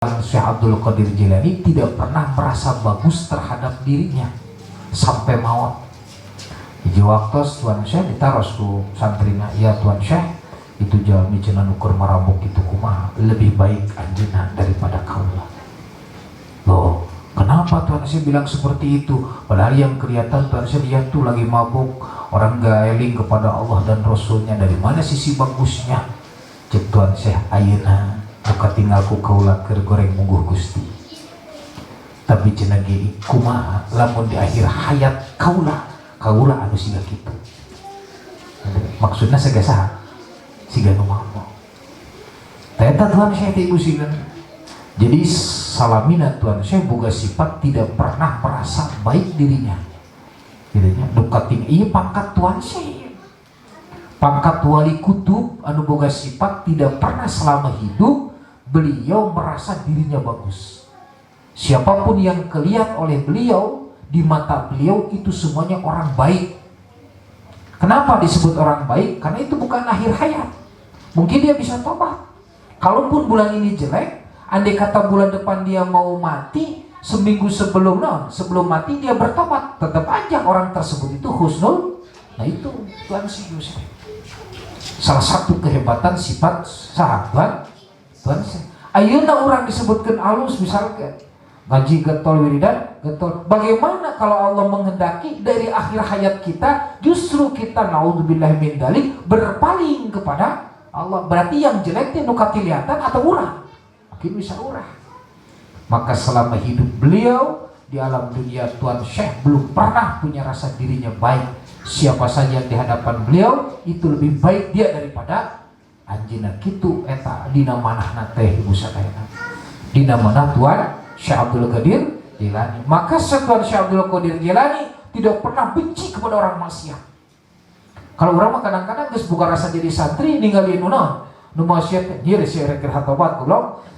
Syekh Abdul Qadir Jilani tidak pernah merasa bagus terhadap dirinya sampai maut. Hiji waktu Tuan Syekh ditaros ku santrina, "Ya Tuan Syekh, itu jalmi cenah nu keur marabok itu kumaha?" "Lebih baik anjeunna daripada kaula." "Loh, kenapa Tuan Syekh bilang seperti itu? Padahal yang kelihatan Tuan Syekh dia tuh lagi mabuk, orang gak eling kepada Allah dan Rasulnya, dari mana sisi bagusnya?" Cek Tuan Syekh, "Ayeuna nu katinggal ku kaula keur goreng mungguh Gusti. Tapi cenah ge kumaha lamun di akhir hayat kaula, kaula anu siga kitu?" Maksudnya siga saha? Siga nu mabok. Ternyata Tuan Syekh teh, Ibu siga. Jadi salamina Tuan Syekh boga sifat tidak pernah merasa baik dirinya. Gitu nya, nu kating ieu pangkat Tuan Syekh. Pangkat wali kutub anu boga sifat tidak pernah selama hidup beliau merasa dirinya bagus. Siapapun yang kelihat oleh beliau, di mata beliau itu semuanya orang baik. Kenapa disebut orang baik? Karena itu bukan akhir hayat. Mungkin dia bisa tobat. Kalaupun bulan ini jelek, andai kata bulan depan dia mau mati, seminggu sebelum non, sebelum mati dia bertobat, tetap aja orang tersebut itu husnul. Nah, itu Tuan Syekh Yusuf. Salah satu kehebatan sifat sahabat Tuan Syekh. Ayeuna orang disebutkan alus, misalkan ngaji getol, wiridan getol. Bagaimana kalau Allah menghendaki dari akhir hayat kita justru kita, naudzubillah min dalik, berpaling kepada Allah? Berarti yang jelek itu nu katilihatan atau urang? Mungkin bisa urang. Maka selama hidup beliau di alam dunia, Tuan Syekh belum pernah punya rasa dirinya baik. Siapa saja yang di hadapan beliau itu lebih baik dia daripada anjeunna. Kitu eta dina manahna teh, Ibu sadayana, dina manah Tuan Syekh Abdul Qadir Jilani. Maka Tuan Syekh Abdul Qadir Jilani tidak pernah benci kepada orang maksiat. Kalau urang mah kadang-kadang geus buka rasa jadi santri, ninggalin nu naon, nu maksiat, nyir sih rek tobat, goblok,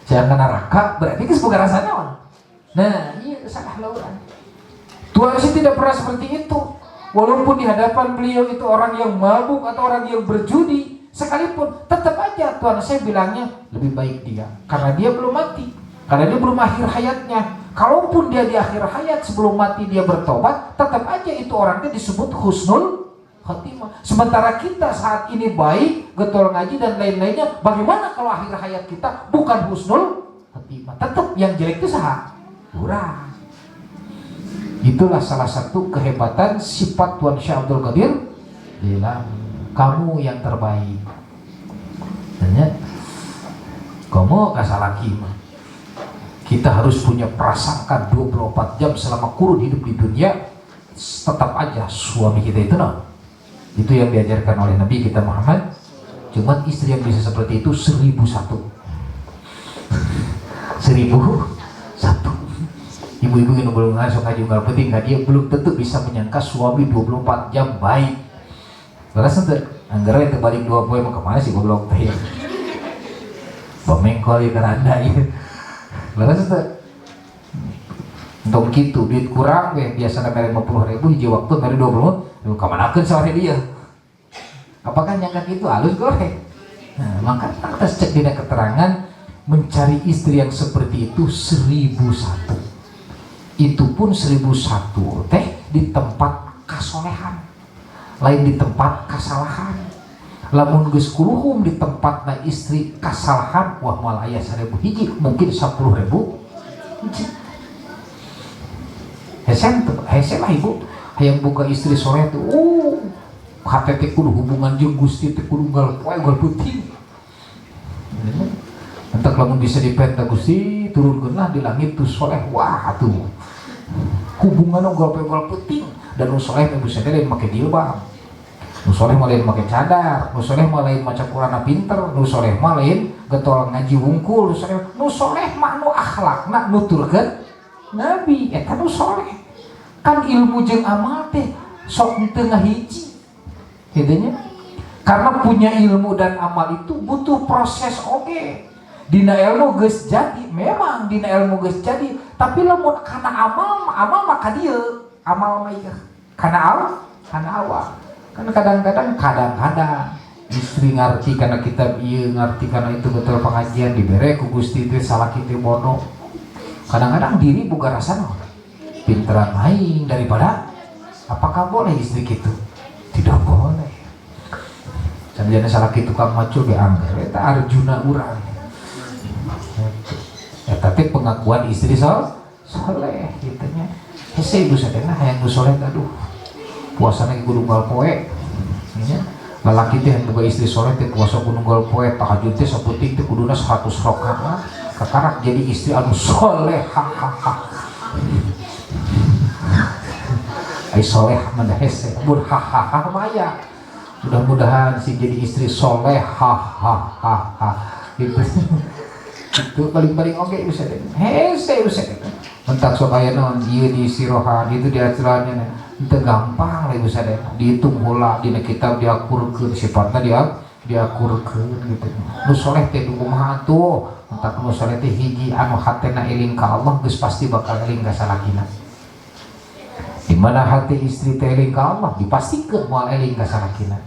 jangan neraka, berarti geus buka rasa naon. Nah, iya, salah lah urang. Tuan Syekh tidak pernah seperti itu. Walaupun di hadapan beliau itu orang yang mabuk atau orang yang berjudi sekalipun, tetap aja Tuan Syekh bilangnya lebih baik dia karena dia belum mati, karena dia belum akhir hayatnya. Kalaupun dia di akhir hayat sebelum mati dia bertobat, tetap aja itu orangnya disebut husnul khatimah. Sementara kita saat ini baik, getol ngaji dan lain-lainnya, bagaimana kalau akhir hayat kita bukan husnul khatimah? Tetap yang jelek itu saha? Urang. Itulah salah satu kehebatan sifat Tuan Syekh Abdul Qadir Jilani. Kamu yang terbaik. Hanya kamu kasalaki mah. Kita harus punya prasangka 24 jam selama kurun hidup di dunia, tetap aja suami kita itu no. Itu yang diajarkan oleh Nabi kita Muhammad. Cuman istri yang bisa seperti itu 1001. 1001. Ibu-ibu yang belum ngasuh ngaji unggal penting dia belum tentu bisa menyangka suami 24 jam baik. Leres ente, anggaran itu balik 2 poin mau kemana sih goblok teh? Bamengkol ya karanda ya. Leres ente. Untuk gitu duit kurang we, biasanya mere 50 ribu, hiji waktu mere 20 ribu, kamanakeun sore dia? Apakah nyangka gitu halus goreng? Nah, maka atas cek dina keterangan, mencari istri yang seperti itu 1001. Itu pun 1001 teh di tempat kasolehan, lain di tempat kasalahan. Lamun geus kuluhum di tempatna istri kasalahan, wah, moal aya 1000 hiji, mungkin 10.000 hiji. Hese tuh, hese lah, Ibu. Hayang boga istri soleh tuh, hate teh kudu hubungan jeung Gusti teh kudu unggal poe unggal peuting. Entak lamun bisa dipenta Gusti turunkeun lah di langit tuh soleh, wah, tuh hubungan unggal poe unggal peuting. Dan nu soleh mah bisa lain make jilbab, nu soleh mah lain make cadar, nu soleh mah lain maca Qur'an pinter, nu soleh mah lain getol ngaji wungkul. Nu soleh, nu soleh mah nu akhlakna nuturkeun Nabi, eta nu soleh. Kan ilmu jeung amal teh sok teu ngahiji kitu nya, karena punya ilmu dan amal itu butuh proses. Oke, dina ilmu geus jadi, memang dina ilmu geus jadi, tapi lamun kana amal, amal maka dia amal mah ieu kana al kana awal. Kan kadang-kadang, kadang-kadang Istri ngarti karena kitab ieu, ngarti karena itu, betul pengajian dibere ku Gusti teh salaki teh bodoh. Kadang-kadang diri boga rasa naon? Pinteran aing daripada, apakah boleh istri gitu? Tidak boleh. Sanjana salaki tukang macul ge angger eta Arjuna urang. Eta teh pengakuan istri soleh gitu nya. Hese ibu sadena hayang nu soleh, aduh, puasana ge kudu unggal poe nya. Lalaki teh boga istri soleh teh puasa kudu unggal poe, tahajud teh saputing teh kuduna 100 rakaat, kakarak jadi istri anu soleh, ha ha ha. Ai soleh mah da hese, mun ha ha ha mah aya. Mudah-mudahan sih jadi istri soleh, ha ha ha ha gitu. Itu paling-paling oke bisa deh, hese bisa deh. Mentak sok aya naon ieu di sirohan itu di acaranya itu gampang lah bisa deh, dihitung heula dina kitab, diakurkeun sifatna, dia diakurkeun gitu. Nu soleh teh kumaha tuh? Mentak nu soleh teh hiji, anu hatena eling ka Allah geus pasti bakal eling ka salakina. Di mana hati istri teh eling ka Allah, dipastikeun moal eling ka salakina,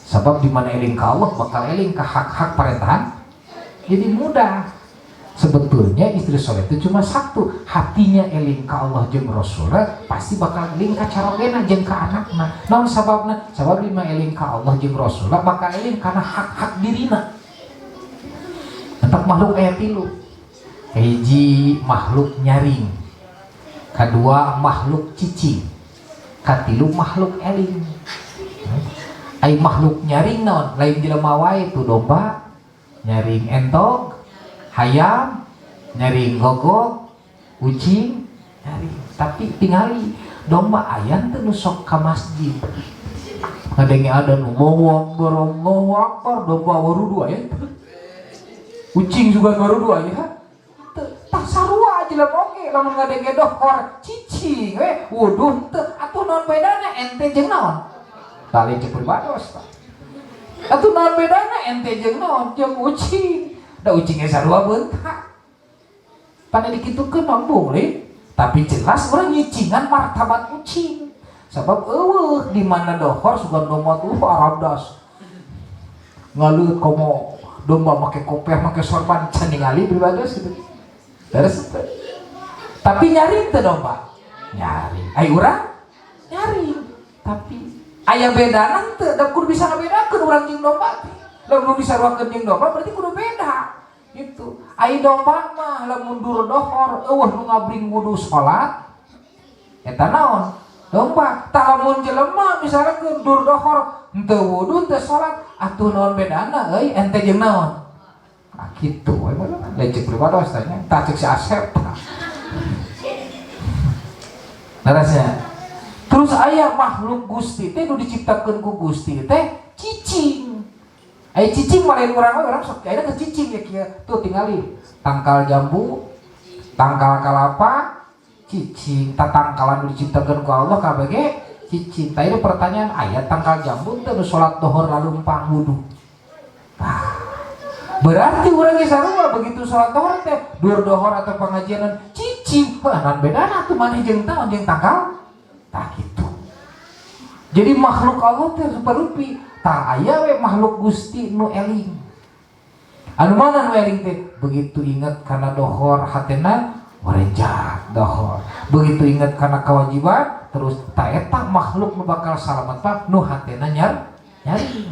sabab di mana eling ka Allah bakal eling ka hak-hak parentahan. Jadi mudah sebetulnya, istri soleh itu cuma satu, hatinya eling ka Allah jeung Rasulnya, pasti bakal eling ka carogena jeung ka anakna. Naon sababna? Sabab di eling ka Allah jeung Rasulnya bakal eling karena hak-hak dirina. Tetap makhluk aya tilu: hiji makhluk nyaring, kedua makhluk cicing, katilu makhluk eling. Ai makhluk nyaring naon? Lain jelema wae tuh, domba nyaring, entog, hayam nyaring, gogog, ucing nyaring. Tapi tingali domba, aya teu nu sok ka masjid ngadenge adan Allahu Akbar, Allahu Akbar, domba warudu? Aya teu? Ucing juga warudu, aya teu? Tah, sarua jelema oge, lamun ngadenge dohor cicing we, wuduh teu. Atuh naon bedana ente jeung naon? Kali cek pribados tah. Atuh naon bedana ente jeung naon? Jeung ucing? Da ucingnya sarua beunta. Pada dikitukeun mah boleh, tapi jelas orang nyicingan martabat ucing. Sebab eueuh di mana dohor sugan domba tuh arabdas. Ngaleut komo domba make kopiah, make sorban, can ningali pribados gitu. Terus tapi nyari teu domba? Nyari. Ai urang? Nyari. Tapi aya bedana teu? Da kudu bisa ngabedakeun urang jeung domba teh. Lamun disaruakeun jeung domba berarti kudu beda. Gitu. Ai domba mah lamun dur dohor eueuh nu ngabring wudu salat, eta naon? Domba. Tah, lamun jelema misalnya dur dohor henteu wudu, henteu salat, atuh naon bedana euy ente jeung naon? Nah, kitu we mah lain cek pribados tanya. Tah, cek si Asep. Narasnya. Terus aya makhluk Gusti teh nu diciptakeun ku Gusti teh cicing. Aya cicing mah lain urang, urang sok ayeuna ke cicing ya kieu. Tuh tingali tangkal jambu, tangkal kalapa, cicing. Tatangkalan nu diciptakeun ku Allah kabeh cicing. Tah, ini pertanyaan, aya tangkal jambu teh nu salat dohor lalumpang wudu? Tah, berarti urang ge sarua, begitu salat dohor teh dur dohor atau pengajian cicing. Heuh, naon bedana atuh maneh jeung naon, jeung tangkal? Tah, gitu. Jadi makhluk Allah teh rupa-rupi. Tah, aya we makhluk Gusti nu eling. Anu mana nu eling teh? Begitu ingat kana dohor hatena warenjat dohor. Begitu ingat kana kewajiban terus. Tah, eta makhluk nu bakal salamat pak nu hatena nyari.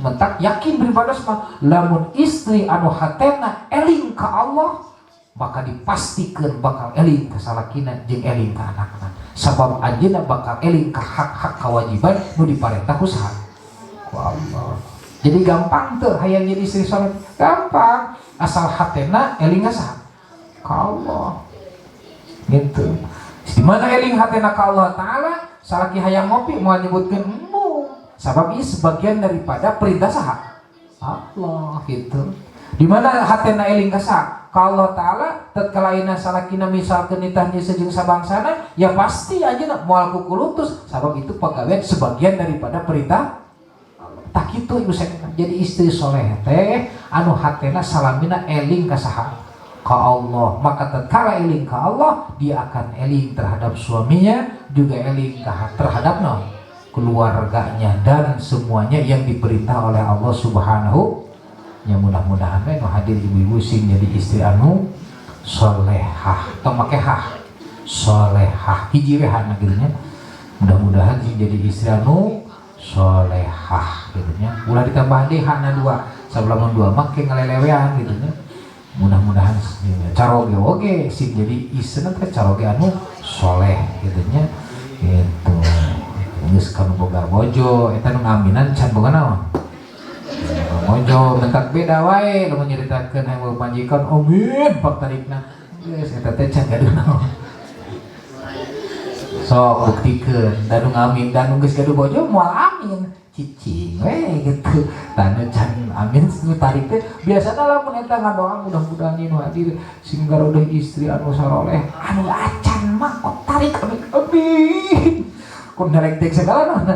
Mentak yakin beribadah mah lamun istri anu hatena eling ka Allah maka dipastikan bakal eling ka salakina jeung eling ka anakna, sabab anjeunna bakal eling ka hak-hak kewajiban nu diparentah ku saha? Ku Allah. Jadi gampang tuh hayang jadi istri soleh, gampang, asal hatena eling ka saha? Ka Allah gitu. Di mana eling hatena ka Allah Ta'ala, salaki hayang ngopi mau nyebutkeun embung, sabab ini sebagian daripada perintah saha? Allah gitu. Di mana hatena eling ka saha? Ka Allah Ta'ala, tatkala salakina misalkeun nitah jeung sabangsana, ya pasti aja moal kukulutus, sabab itu pegawai sebagian daripada perintah. Tak kitu, ibu saya. Jadi istri soleh teh anu hatena salamina eling ka saha? Ka Allah. Maka tatkala eling ka Allah, dia akan eling terhadap suaminya, juga eling ka terhadap no keluarganya, dan semuanya yang diperintah oleh Allah Subhanahu. Ya, mudah-mudahan we nu hadir ibu-ibu sing jadi istri anu solehah, tong make hah, solehah hiji we hana gitu nya. Mudah-mudahan sing jadi istri anu solehah gitu nya, ulah ditambah deui hana dua, sebelum dua mah ke ngalelewean gitu nya. Mudah-mudahan caroge oge sing jadi istri teh caroge anu soleh gitu nya. Gitu geus kanu boga bojo eta nu ngaminan can boga naon, bojo mentak beda wae. Lamun nyaritakeun hayang pamajikan, amin pak tarikna, geus eta teh can gaduh naon. Sok buktikeun da nu ngamin dan nu geus gaduh bojo moal amin, cicing we gitu. Tanu can amin nu tarik teh biasana lamun eta ngadoa mudah-mudahan nu hadir sing garudah istri anu saroleh, anu acan mah kok tarik amin amin, kok nerek tek segala naon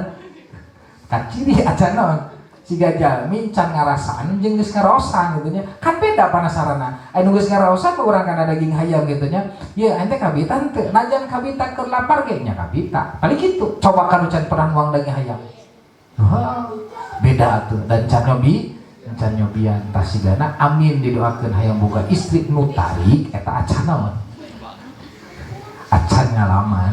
kan ciri acan naon, siga jalmi can ngarasaan jeung geus ngaraosan gitu nya. Kan beda panasarana. Anu geus ngaraosan urang kana daging hayam gitu nya, ye ente kabita henteu, najan kabita keur lapar ge nya kabita paling kitu. Coba kanu can pernah nuang daging hayam. Wah, beda tuh dan can nyobi, can nyobian. Tasigana amin didoakeun hayang boga istri nu tarik eta acan naon, acan ngalaman.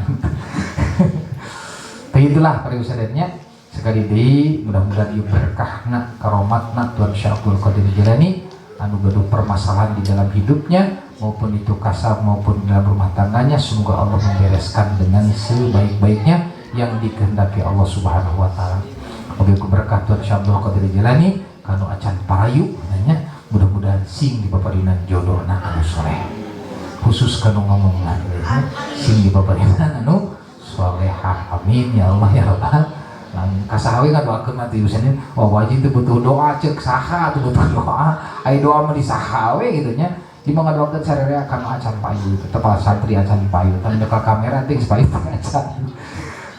Tapi itulah para usadanya sekali deui, mudah-mudahan ieu berkahna, karomatna Tuan Syekh Abdul Qadir Jailani anu gaduh permasalahan di dalam hidupnya, maupun itu kasab maupun dalam rumah tangganya, semoga Allah membereskan dengan sebaik-baiknya yang dikehendaki Allah Subhanahu wa taala. Oke, ku berkah Tuan Syekh Abdul Qadir Jailani kanu acan parayu nanya, mudah-mudahan sing dipaparinan jodohna anu soleh, khusus kanu ngomongan ya, sing dipaparinan anu solehah, amin ya Allah ya Rabbal alamin. Ka saha we ngadoakeun mati usianya, wah wajib itu butuh doa, cek saha tuh butuh doa, ayo doa mah di saha we gitu nya. Di mah ngadoakeun sararea kanu acan payu, tetep santri acan payu, tapi nyekel kamera ting payu acan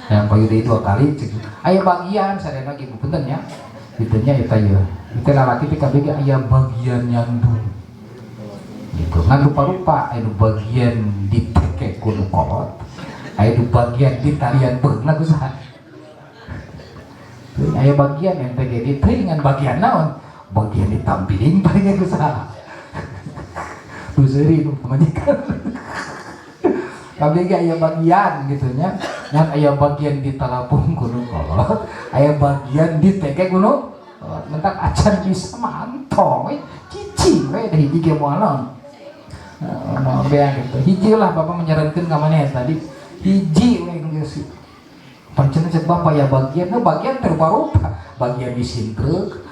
yang payu deui dua kali cek aya bagian sararea lagi punten nya gitu nya. Eta ye itu lalaki teh kabeh aya bagian nyandung gitu, ngan rupa-rupa. Aya bagian diteke ku nu kolot, aya bagian di talian beungna ku saha, aya bagian ente ge di teuing bagian naon, bagian ditampiling paling ku saha, nu seuri nu pamajikan. Kabeh ge aya bagian gitu nya, ngan aya bagian di talapung ku nu kolot, aya bagian di teke ku nu kolot. Mentak acan bisa mantong we cicing we da hiji ge moal naon moal beak gitu. Hiji lah bapak menyarankan ka maneh tadi, hiji we geus pancen cek bapak ya bagian, nah bagian terbarupa, bagian di sintruk,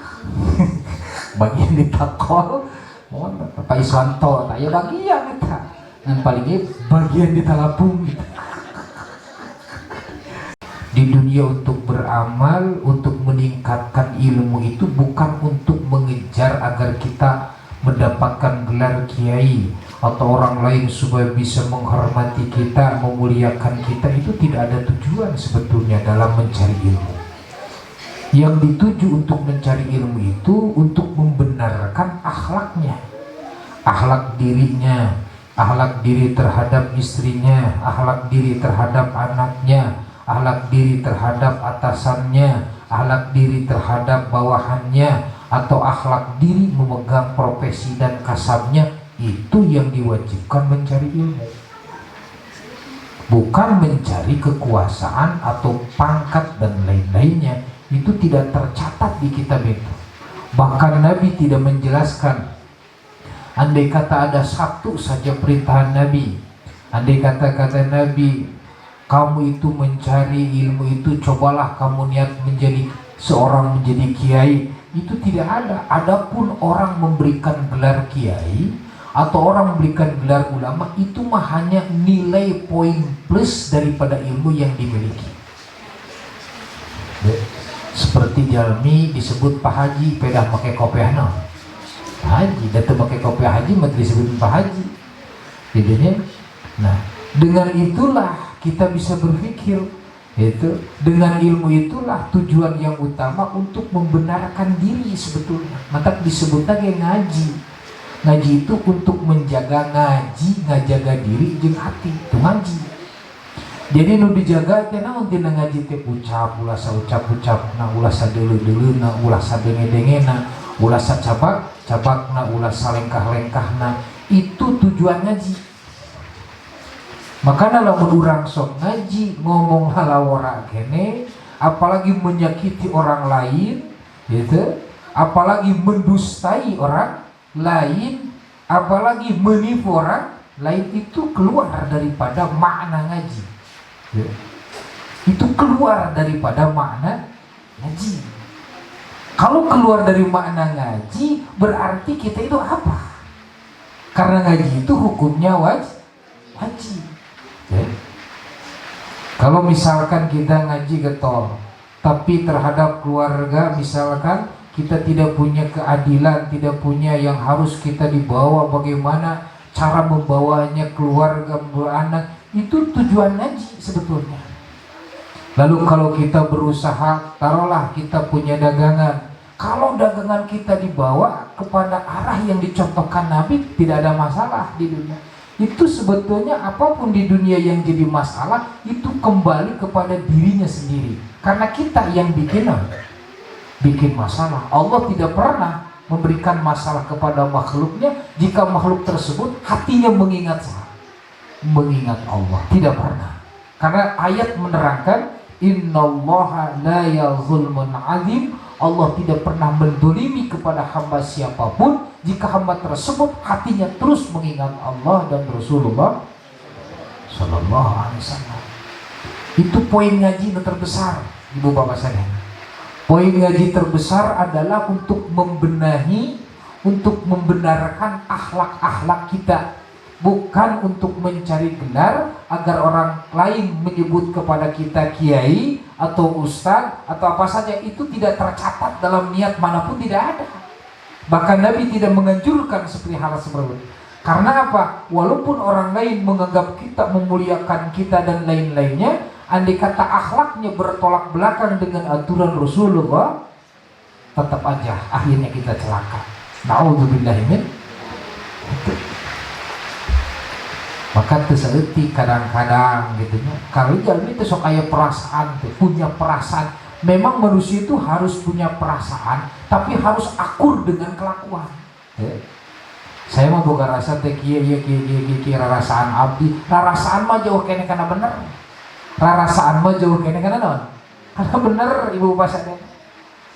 bagian di takol. Oh, Pak Iswanto tak ya bagian eta ngan paling ge bagian di talapung gitu. Di dunia untuk beramal, untuk meningkatkan ilmu itu bukan untuk mengejar agar kita mendapatkan gelar kiai atau orang lain supaya bisa menghormati kita, memuliakan kita. Itu tidak ada tujuan sebetulnya dalam mencari ilmu. Yang dituju untuk mencari ilmu itu untuk membenarkan akhlaknya, akhlak dirinya, akhlak diri terhadap istrinya, akhlak diri terhadap anaknya, akhlak diri terhadap atasannya, akhlak diri terhadap bawahannya, atau akhlak diri memegang profesi dan kasabnya. Itu yang diwajibkan mencari ilmu, bukan mencari kekuasaan atau pangkat dan lain-lainnya. Itu tidak tercatat di kitab itu. Bahkan Nabi tidak menjelaskan. Andai kata ada satu saja perintahan Nabi, andai kata kata Nabi, kamu itu mencari ilmu itu cobalah kamu niat menjadi seorang, menjadi kiai, itu tidak ada. Adapun orang memberikan gelar kiai atau orang memberikan gelar ulama itu mah hanya nilai poin plus daripada ilmu yang dimiliki. Seperti jalmi disebut Pak Haji pedah pakai kopiah no. Pak Haji, dan pakai kopiah haji mah disebut Pak Haji. Jadinya, nah dengan itulah kita bisa berpikir itu, dengan ilmu itulah tujuan yang utama untuk membenarkan diri sebetulnya. Maka disebut lagi ngaji. Ngaji itu untuk menjaga, ngaji ngajaga diri jeung hati itu ngaji. Jadi nu dijaga teh naon tina ngaji teh? Ucap, ulah saucap-ucapna, ulah sadeuleu-deuleuna, ulah sadenge-dengena, ulah sacabak cabakna, ulah salengkah-lengkahna. Itu tujuan ngaji. Makanya lamun urang sok ngaji ngomong halawora kene, apalagi menyakiti orang lain gitu, apalagi mendustai orang lain, apalagi menipu orang lain, itu keluar daripada makna ngaji ya. Itu keluar daripada makna ngaji. Kalau keluar dari makna ngaji, berarti kita itu apa? Karena ngaji itu hukumnya wajib ya. Kalau misalkan kita ngaji getol, tapi terhadap keluarga misalkan kita tidak punya keadilan, tidak punya yang harus kita dibawa, bagaimana cara membawanya keluarga, membawa anak, itu tujuan ngaji sebetulnya. Lalu kalau kita berusaha, taruhlah kita punya dagangan. Kalau dagangan kita dibawa kepada arah yang dicontohkan Nabi, tidak ada masalah di dunia. Itu sebetulnya apapun di dunia yang jadi masalah itu kembali kepada dirinya sendiri. Karena kita yang bikin bikin masalah. Allah tidak pernah memberikan masalah kepada makhluknya jika makhluk tersebut hatinya mengingat mengingat Allah. Tidak pernah. Karena ayat menerangkan innallaha la yazulmun azim. Allah tidak pernah mendolimi kepada hamba siapapun jika hamba tersebut hatinya terus mengingat Allah dan Rasulullah Sallallahu Alaihi Wasallam. Itu poin ngaji yang terbesar, ibu bapak sekalian. Poin ngaji terbesar adalah untuk membenahi, untuk membenarkan akhlak-akhlak kita, bukan untuk mencari gelar agar orang lain menyebut kepada kita kiai atau ustadz atau apa saja. Itu tidak tercatat dalam niat manapun, tidak ada. Bahkan Nabi tidak menganjurkan seperti hal seperti itu. Karena apa? Walaupun orang lain menganggap kita, memuliakan kita dan lain-lainnya, andai kata akhlaknya bertolak belakang dengan aturan Rasulullah, tetap aja akhirnya kita celaka. Na'udzubillahimin itu. Maka teu saeutik kadang-kadang gitu nya. Kalau jalmi itu sok aya perasaan tuh, punya perasaan. Memang manusia itu harus punya perasaan, tapi harus akur dengan kelakuan. Ya. Saya mah boga rasa teh kieu ieu kieu kieu kieu kieu, rarasaan abdi. Rarasaan mah jauh keneh kana bener. Rarasaan mah jauh keneh kana naon? Kana bener, ibu bapak sadaya.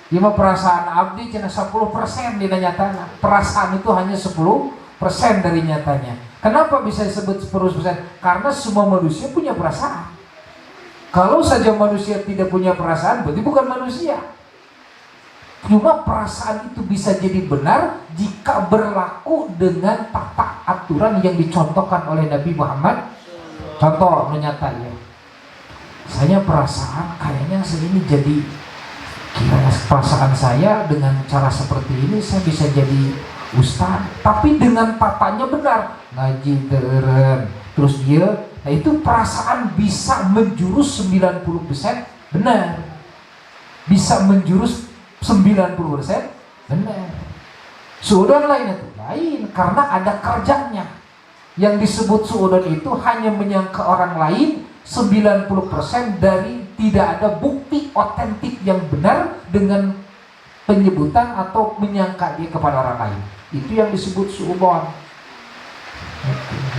Ieu mah perasaan abdi cenah 10% dina nyatana. Perasaan itu hanya 10% dari nyatanya. Kenapa bisa disebut 10%? Karena semua manusia punya perasaan. Kalau saja manusia tidak punya perasaan, berarti bukan manusia. Cuma perasaan itu bisa jadi benar jika berlaku dengan tata aturan yang dicontohkan oleh Nabi Muhammad. Contoh menyata ya. Saya perasaan kayaknya saya ini jadi kira perasaan saya dengan cara seperti ini saya bisa jadi ustaz, tapi dengan tatanya benar, ngaji teren, terus dia, nah itu perasaan bisa menjurus 90% benar. Bisa menjurus 90% benar. Suudon lain itu lain karena ada kerjanya. Yang disebut suudon itu hanya menyangka orang lain 90% dari tidak ada bukti otentik yang benar dengan penyebutan atau menyangka dia kepada orang lain. Itu yang disebut suudon.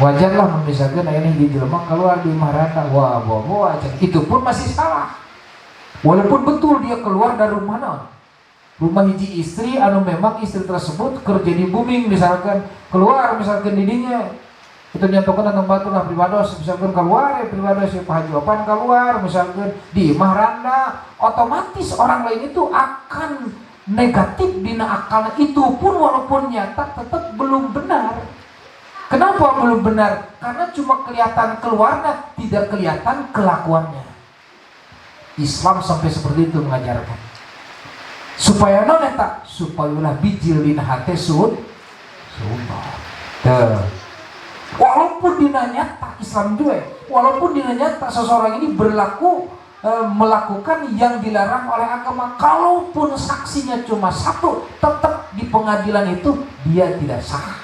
Wajar lah misalkan ini di jelema keluar di marana, wah wah wah, itu pun masih salah. Walaupun betul dia keluar dari rumah naon, rumah hiji istri anu memang istri tersebut kerja di booming, misalkan keluar, misalkan didinya itu nyontohkan tentang batu lah, pribados, misalkan keluar ya pribados ya Pak Haji Opan keluar misalkan di imah randa, otomatis orang lain itu akan negatif dina akal. Itu pun walaupun nyata tetap belum benar. Kenapa belum benar? Karena cuma kelihatan keluarnya, tidak kelihatan kelakuannya. Islam sampai seperti itu mengajarkan supaya naon eta, supaya ulah bijil dina hate suudon. Tuh. Walaupun dina nyata Islam juga ya, walaupun dina nyata seseorang ini berlaku melakukan yang dilarang oleh agama, kalaupun saksinya cuma satu, tetap di pengadilan itu dia tidak sah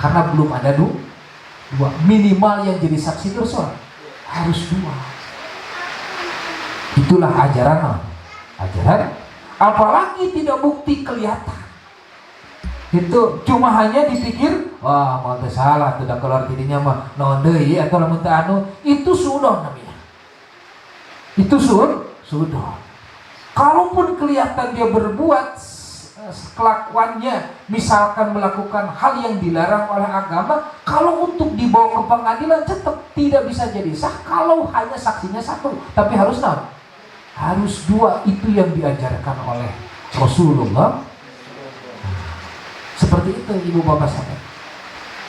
karena belum ada dua. Minimal yang jadi saksi itu harus dua. Itulah ajaran ajaran, apalagi tidak bukti kelihatan. Itu cuma hanya dipikir, wah, mau salah tidak keluar dirinya mah naon deui, atau lamun teu anu itu sudah namanya. Itu sudah. Kalaupun kelihatan dia berbuat kelakuannya, misalkan melakukan hal yang dilarang oleh agama, kalau untuk dibawa ke pengadilan tetap tidak bisa jadi sah kalau hanya saksinya satu, tapi harus non harus dua. Itu yang diajarkan oleh Rasulullah seperti itu, ibu bapak saya.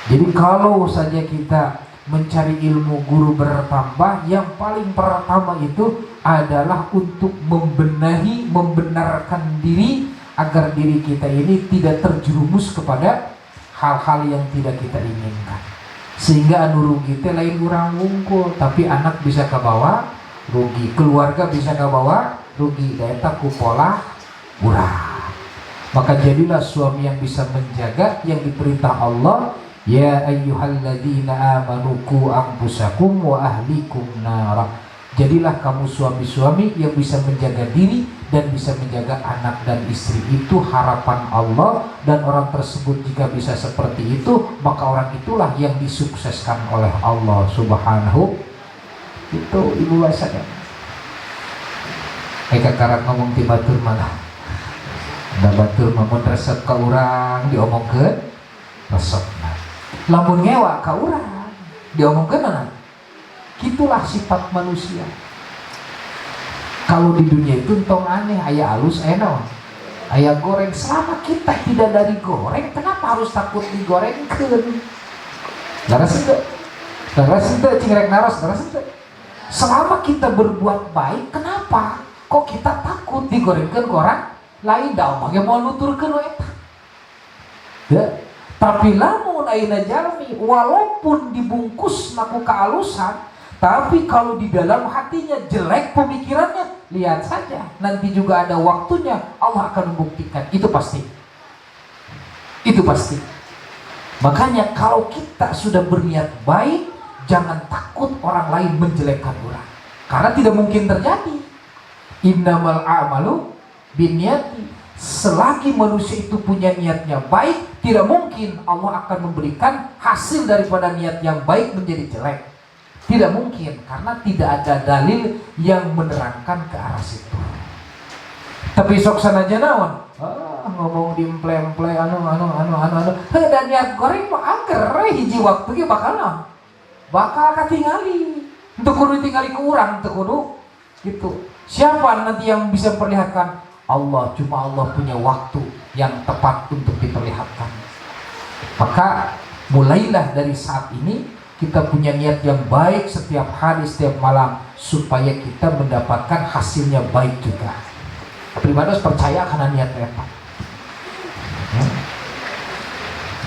Jadi kalau saja kita mencari ilmu guru bertambah, yang paling pertama itu adalah untuk membenahi, membenarkan diri agar diri kita ini tidak terjerumus kepada hal-hal yang tidak kita inginkan. Sehingga anu rugi teh lain urang wungkul, tapi anak bisa kebawa rugi, keluarga bisa kebawa rugi, da eta ku polah urang. Maka jadilah suami yang bisa menjaga yang diperintah Allah, ya ayyuhalladzina amanu qu anfusakum wa ahlikum nara. Jadilah kamu suami-suami yang bisa menjaga diri dan bisa menjaga anak dan istri. Itu harapan Allah, dan orang tersebut jika bisa seperti itu, maka orang itulah yang disukseskan oleh Allah Subhanahu. Itu ibu bahasanya. Eka karak ngomong ti batur malah. Da batur mah mun resep ka urang diomongkeun resep. Lamun ngewa ka urang diomongkeun mana? Gitulah sifat manusia. Kalau di dunia itu entong aneh, aya alus, aya naon? Aya goreng. Selama kita tidak dari goreng, kenapa harus takut digorengkeun? Leres henteu? Leres henteu cing rek naros, leres henteu? Selama kita berbuat baik, kenapa kok kita takut digorengkeun ke orang lain? Da mah ge moal nuturkeun we eta. Ya. Tapi lamun ayeuna jalmi walaupun dibungkus ku kealusan, tapi kalau di dalam hatinya jelek pemikirannya, lihat saja, nanti juga ada waktunya Allah akan membuktikan. Itu pasti. Itu pasti. Makanya kalau kita sudah berniat baik, jangan takut orang lain menjelekkan orang. Karena tidak mungkin terjadi. Innamal a'malu binniyati. Selagi manusia itu punya niatnya baik, tidak mungkin Allah akan memberikan hasil daripada niat yang baik menjadi jelek. Tidak mungkin, karena tidak ada dalil yang menerangkan ke arah situ. Tapi sok sanajan naon? Ah, ngomong di emple-emple anu anu anu anu anu. Heuh, dan niat goreng mah angger we hiji waktu ge bakal naon? Bakal katingali. Untuk kudu ditingali ke urang, teu kudu gitu. Siapa nanti yang bisa memperlihatkan? Allah, cuma Allah punya waktu yang tepat untuk diperlihatkan. Maka mulailah dari saat ini kita punya niat yang baik setiap hari, setiap malam, supaya kita mendapatkan hasilnya baik juga. Pribados percaya karena niat eta. Ya.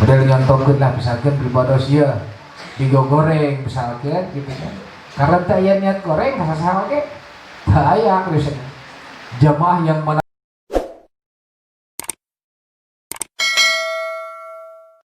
Model nyontokeun lah, misalkan pribados ya digoreng misalkan gitu kan. Karena teu aya niat goreng, saha oge teu aya misalnya. Jamaah yang mana